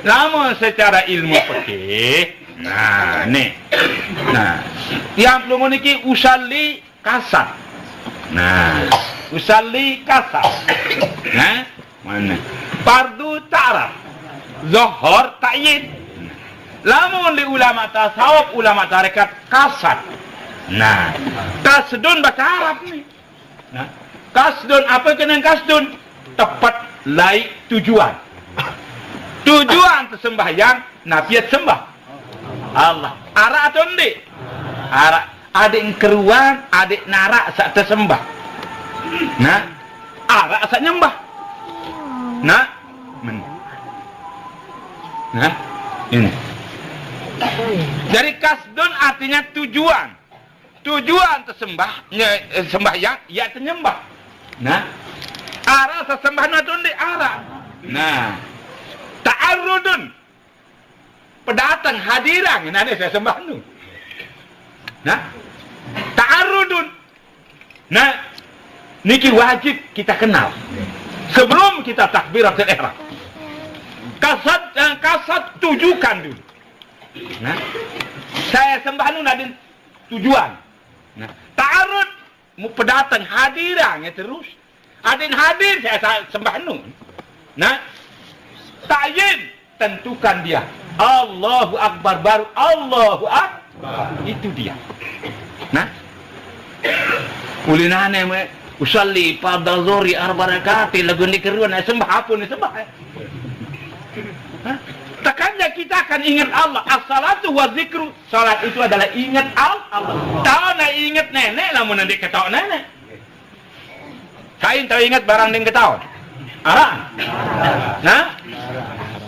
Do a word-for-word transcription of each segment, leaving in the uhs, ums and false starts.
Lamun secara ilmu fikih, nah, nih. Nah, yang pelungguh niki usalli kasad. Nah, usalli kasad. Nah, mana? Fardu ta'raf. Zohor ta'yin. Lamun di ulama tasawuf, ulama tarekat kasad. Nah, kasdun bahasa Arab nih. Nah, kasdun, apa kena kasdun? Tepat, laik, tujuan. Tujuan tersembahyang, napiat sembah Allah. Arak atau ndik? Arak. Adik keruan, adik narak sak tersembah. Nah, arak sak nyembah. Nah, men. Nah, ini. Jadi kasdun artinya tujuan. Tujuan tersembah, nye-, eh, sembahyang, ya ternyembah. Nah, arak sesembah na tu ndik arak. Nah, ta'arrudun. Pedatang hadiran, nah, ni saya sembah nu. Nah, ta'arrudun. Nah, niki wajib kita kenal. Sebelum kita takbiratul ihram. Kasad, eh, kasad tujukan dulu. Nah, saya sembah nu nadin tujuan. Nah, ta'arud, mu pedatang hadirannya terus. Adin hadir, saya sa-, sembah nu. Nah, ta'yin, tentukan dia. Allahu Akbar, baru Allahu Akbar. Itu dia. Nah, ulinane me, usalli fardhu zuhri arba rakaatin, lagu ni keruan, eh, sembah apa ni sembah, eh? Hah? Takkannya kita akan ingat Allah. As-salatu wa zikru. Salat itu adalah ingat Al-, Allah. Tahu nak ingat nenek, lamun nanti ketawa nenek. Sain tahu ingat barang ding ketawa. Aran. Nah?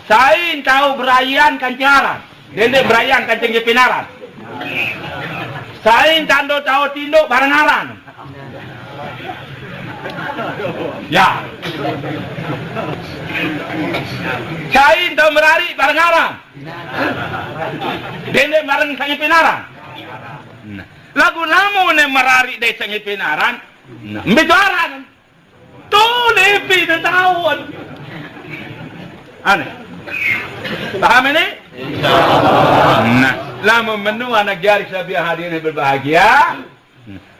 Sain tahu berayan kancaran. Dende berayan kancing jepinaran. Sain tando tahu tinduk barang aran. Ya. Sain tahu merari barang aran. Dende barang sangi pinaran. Nah, lagu lamun ne merari dai sangi pinaran. Nah, mbe tu aran. Tu lepi de taun. Aneh. Paham ini? Nah, lamun menu anak jari sabiah hadirin berbahagia.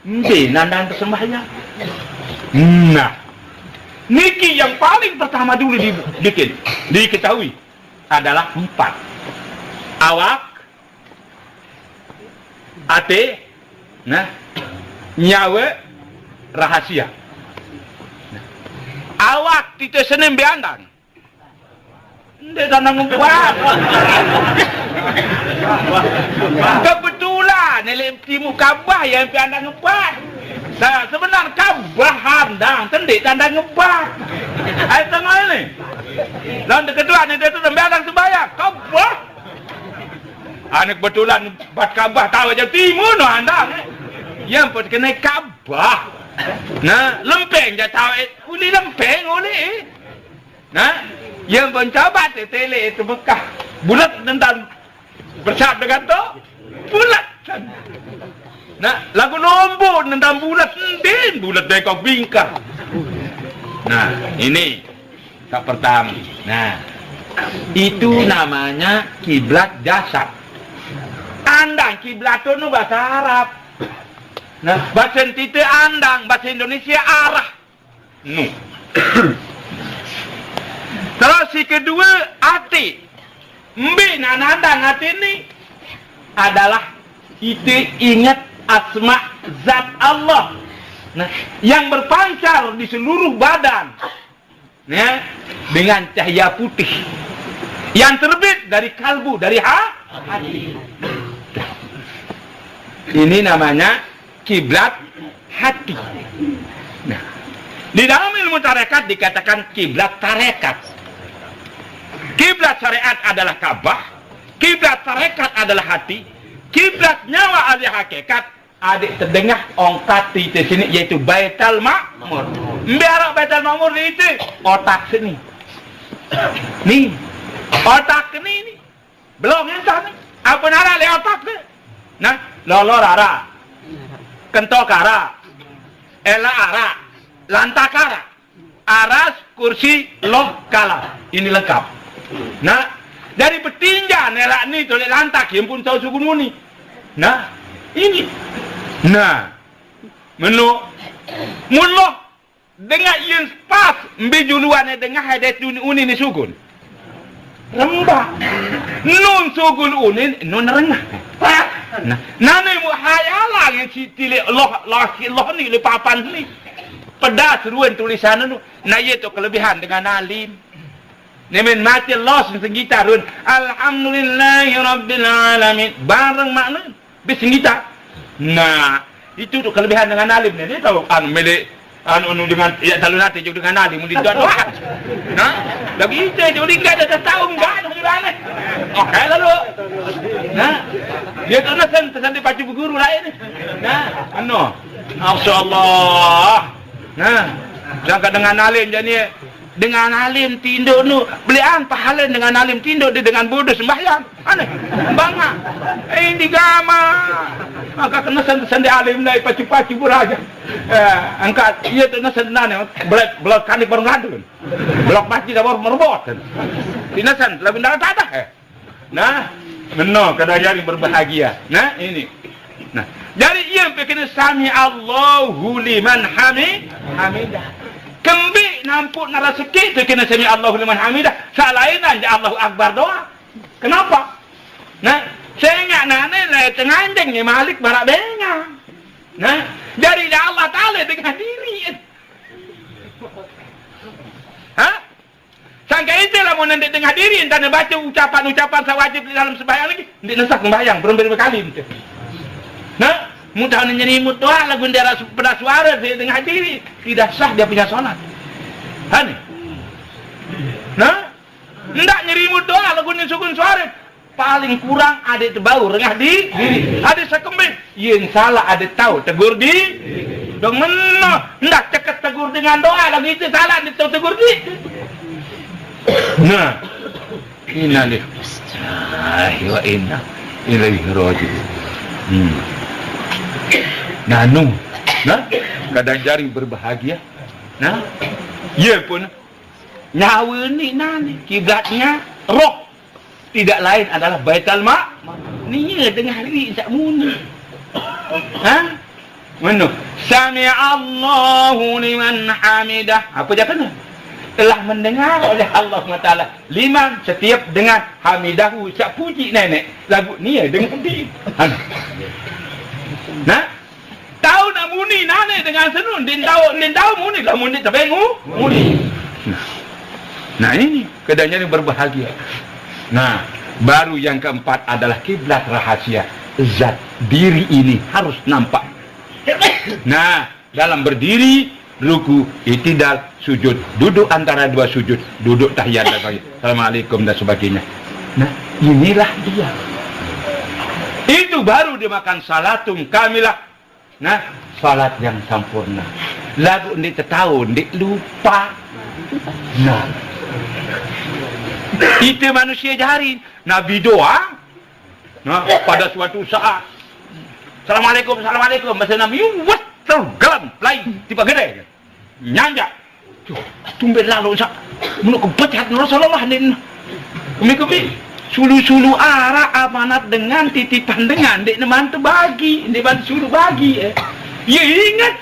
Mbe nandang tersembahyang. Nah, niki yang paling pertama dulu dibikin, diketahui adalah empat. Awak, ate, nah, nyawa, rahasia. Nah, awak tite senem beandang. Nde tanda ngebat. Kebetulan, elek timu Kabah yang pi andang ngebat. Nah, sebenar Kabah andang, tende tanda ngebat. Ai tengah ini. Lawan ketua ni dia tu sampai andang sembahyang. Kabah. Anak kebetulan bat Kabah tahu aja timu no andang. Yang pun kena Kabah. Nah, lempeng je tahu, eh, uli lempeng, uli. Nah, yang mencoba tetele itu Mekah. Bulat nentang bersab dengan tu. Bulat. Nah, lagu lombo nentang bulat. Din, bulat dekok bingkar. Nah, ini tak pertama. Nah, itu namanya kiblat jasad. Andang kiblat tu bahasa Arab. Nah, bahasa Entite andang, bahasa Indonesia arah. Nu. Terus si kedua, ati. Mbe nanandang ati ni adalah kita ingat asma zat Allah. Nah, yang berpancar di seluruh badan. Ya, dengan cahaya putih yang terbit dari kalbu, dari ha-, hati. Ini namanya kiblat hati. Nah, di dalam ilmu tarekat dikatakan kiblat tarekat. Kiblat syariat adalah Ka'bah, kiblat tarekat adalah hati, kiblat nyawa ahli hakikat, adik terdengah ongkat di sini, yaitu Baitul Makmur. Mbe arak Baitul Makmur di itu? Otak sini. Ni. Otak ni, ni. Belum entah ni. Apa nara le otak ni? Nah, lolor ara. Kentok ara. Ela ara. Lantak ara. Aras, kursi, loh, kalam. Ini lengkap. Nah, Jari betinja nelak ni tolek lantak, ye pun tau sugun uni. Nah, ini. Nah, meno. Mulo dengah yen pas, mbe juluane dengah ade tun uni ni sugun. Rembak. Nun sugun uni, nun rengah. Nah, nane mu hayala ngen si tilik loh, loh, loh ni, le papan ni. Pedas ruen tulisan nu. Nah, ye tu kelebihan dengan alim. Nemen mati los senggitar run. Alhamdulillahi rabbil alamin. Bareng makna. Bis senggitar. Nah, itu tu kelebihan dengan alim ni. Dia tahu anu milik anu, anu dengan ya talun ati juga dengan alim di tuan doa. Nah, lagi itu juga enggak ada tahu enggak ada gimana. Oh, kayak lalu. Nah, dia tu nasan tasan di pacu guru lain. Nah, anu. Masya Allah. Nah, sangka dengan alim jadi dengan alim tinduk nu, belian pahalen dengan alim tinduk di dengan bodoh sembahyang. Aneh. Banga. Eh, ini gama. Maka kena sen-, sende alim nai pacu-pacu buraja. Eh, angkat, iya tu nesen nane, belak, belak kani baru ngadun. Belak masjid baru merbot. Di nesen, lebih dalam tadah, eh. Nah, meno kada jari berbahagia. Nah, ini. Nah, jari iya pikirnya sami Allahu liman hami-, hamidah. Kembi nampuk naraseki pikirnya sami Allahu liman hamidah. Salainan ja Allahu Akbar doa. Kenapa? Nah, sengak nane le tenganjeng ni malik barak benga. Nah, jari ja Allah Taala dengan diri. Hah? Sangka ite lamun ndeq dengah diri, entah nebace ucapan-ucapan saq wajib leq dalem sembahyang niki, ndeq nesah sembahyang, berembe-rembe kali ente. Nah, mun taoqne nyerimut doang laguq ndeq araq pedas suare, ndeq dengah diri, tidak sah dia punya sholat. Kan? Nah, ndaq nyerimut doang laguq ndeq sugun suare. Paling kurang adeq tebau rengah di-, diri. Adeq sekembe, yen salaq adeq tao tegur di-, dong meno. Ndah ceket tegur dengan doa, lagi itu salaq adeq tao tegur di-. Nah, innalillahi wa inna ilaihi raji'un. Hmm. Nanu, nah, kadang jari berbahagia. Nah, ye pun nyawe ni nani kiblatnya roh. Tidak lain adalah Baitul Ma-, nie dengah ri saq muni. Ha? Meno. Sami'allahu liman hamidah. Apa jawabnya? Telah mendengar oleh Allah Taala liman, setiap dengan, hamidahu, saq puji neneq. Laguq nie dengah di. Ha. Nah, tao naq muni nane dengan senu, ndin tao, ndin tao muni, lah muni tebeng u-, muni. Nah, ini keadaannya yang berbahagia. Nah, baru yang keempat adalah kiblat rahasia. Zat diri ini harus nampak. Nah, dalam berdiri, ruku, itidal, sujud, duduk antara dua sujud, duduk tahiyat dan sebagainya. Assalamualaikum dan sebagainya. Nah, inilah dia. Itu baru dimakan salatun kamilah. Nah, salat yang sempurna. Laguq ndeq tetao, ndeq lupa. Nah. Ite manusie jari, Nabi doang. Nah, pada suatu saat, "Assalamualaikum, assalamualaikum." Bahasa Nabi, wes, terus gelem, lai, tiba gede. Nyanjak. Tuh, tumben lalo saq meno kebecat Rasulullah nin. Kemi-kemi, sulu-sulu araq amanat dengan titipan dengan, ndeq neman tebagi, ndeq man suruh bagi, eh. Ye inget.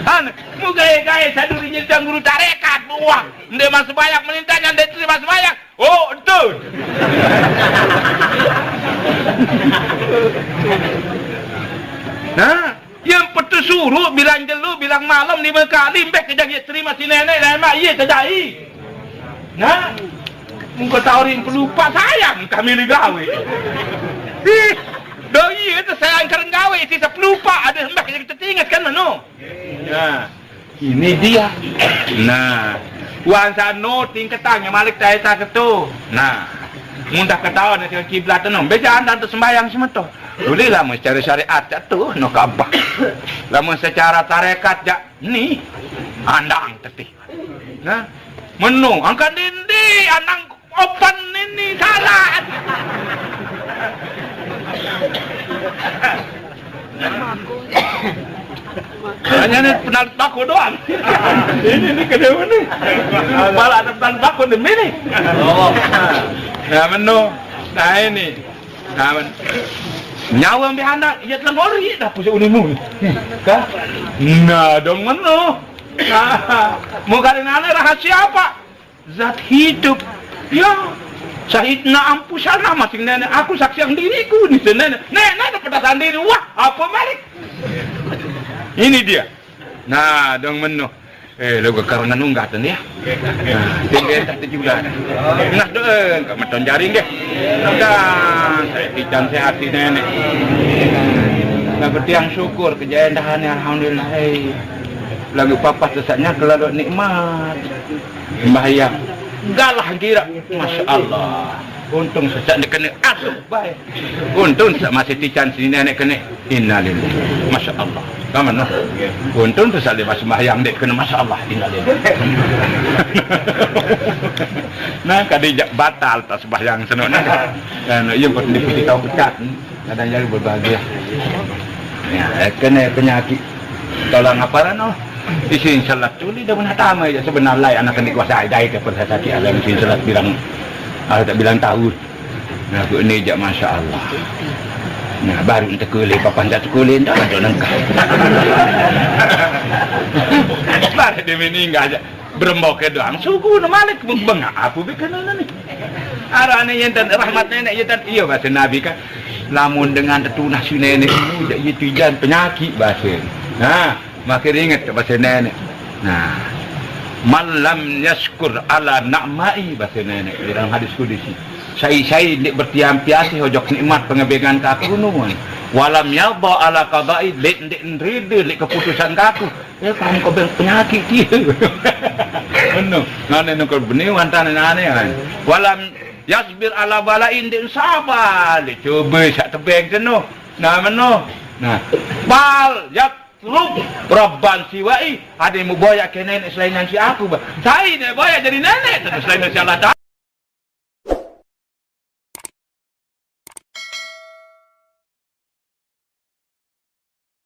An, mu gae-gae saduri nyedang guru tarekat, wah, ndeq man sembahyang melintang, ndeq terima sembahyang. Oh, entut. Nah, yang petu suruh bilang jelo, bilang malam lima kali, mbek kejang ye terima si nenek, lah emak ye kejai. Nah, muka taurin pelupa sayang kami ni gawe. Ih, doi itu sayang keren gawe, si sepelupa ada mbek kejang tetinget kan meno. Nah. Ini dia. Nah, wan sano tingketan ngemalik tae taketo. Nah, mudah ketahuan dengan kiblat no. Bejaan tante sembahyang semeton. Boleh lah secara syariat jak tu no kabah. Lamun secara tarekat jak ni andang tetih. Nah, meno angkat dindi andang open ini salah. Hanya ni Tali bako doang. Ini ni kena ni. Malah ada tali bako demi ni. Nah, meno. Nah, ini. Nah, men. Nyawa ambil anak, ya telah ngori dah pusat unimu. Kan? Nah, dong meno. Nah, mau kali nana rahasia apa? Zat hidup. Ya, syahidna anfusana, masing nenek aku saksian diriku ni nenek. Nenek pada sandiri. Wah, apa malik? Ini dia. Nah, dong meno. Eh, lagu karangan unggah tu ni ya. Nah, tinggal tak tu juga. Nah, doa engkau maton jaring deh. Nah, saya tican sehat di nenek. Nah, bertiang syukur kejayaan dah ni, alhamdulillah. Eh, lagu papas sesaknya kelalu nikmat. Sembahyang. Galah kira. Masya Allah. Untung sesat dia kena asuh. Baik. Untung sesat masih tican sini nenek kena. Innalillah. Masya Allah. Kamu noh. Untung sesat dia masih sembahyang dia kena. Masya Allah. Innalillah. Nah, kadi jak batal tak sembahyang senuk nah. Dan yang pun dipilih tahu pecat. Kadang jadi berbahagia. Ya, kena penyakit. Tolong apa lah noh? Isin selat tu ni dah pernah tamat je sebenar lai anak kena kuasa dai ke perasaan alam isin selat bilang, ah, tak bilang tahu. Nah, aku ni jak masya Allah. Nah, baru tak kulih papan tak kulih dah ada lengkap. Baru dia meninggal je. Berembau ke doang suku na malik bengak aku bikana ni. Arane yen tan rahmat nenek yen tan iya bahasa Nabi kan. Lamun dengan tetunah si nenek mu jak iya tijan penyakit bahasa. Nah, makin ingat ke bahasa nenek. Nah, malam yaskur ala na'mai bahasa nenek dalam hadis kudusi. Sai-sai ndik bertiampi asih ojok nikmat pengebengan kaku nuan. Walam yadha ala qadai ndik ndik rida ndik keputusan kaku. Eh, paham kau beng penyakit dia. Benar. Nane nukul benih wantane nane kan. Walam yasbir ala balain ndik sabar. Dia cuba sak tebeng seno. Nah, meno. Nah. Bal yatlub rabban siwai. Ada yang mau boyak ke nenek selain si aku bah. Saya nak boyak jadi nenek selain si Allah Taala.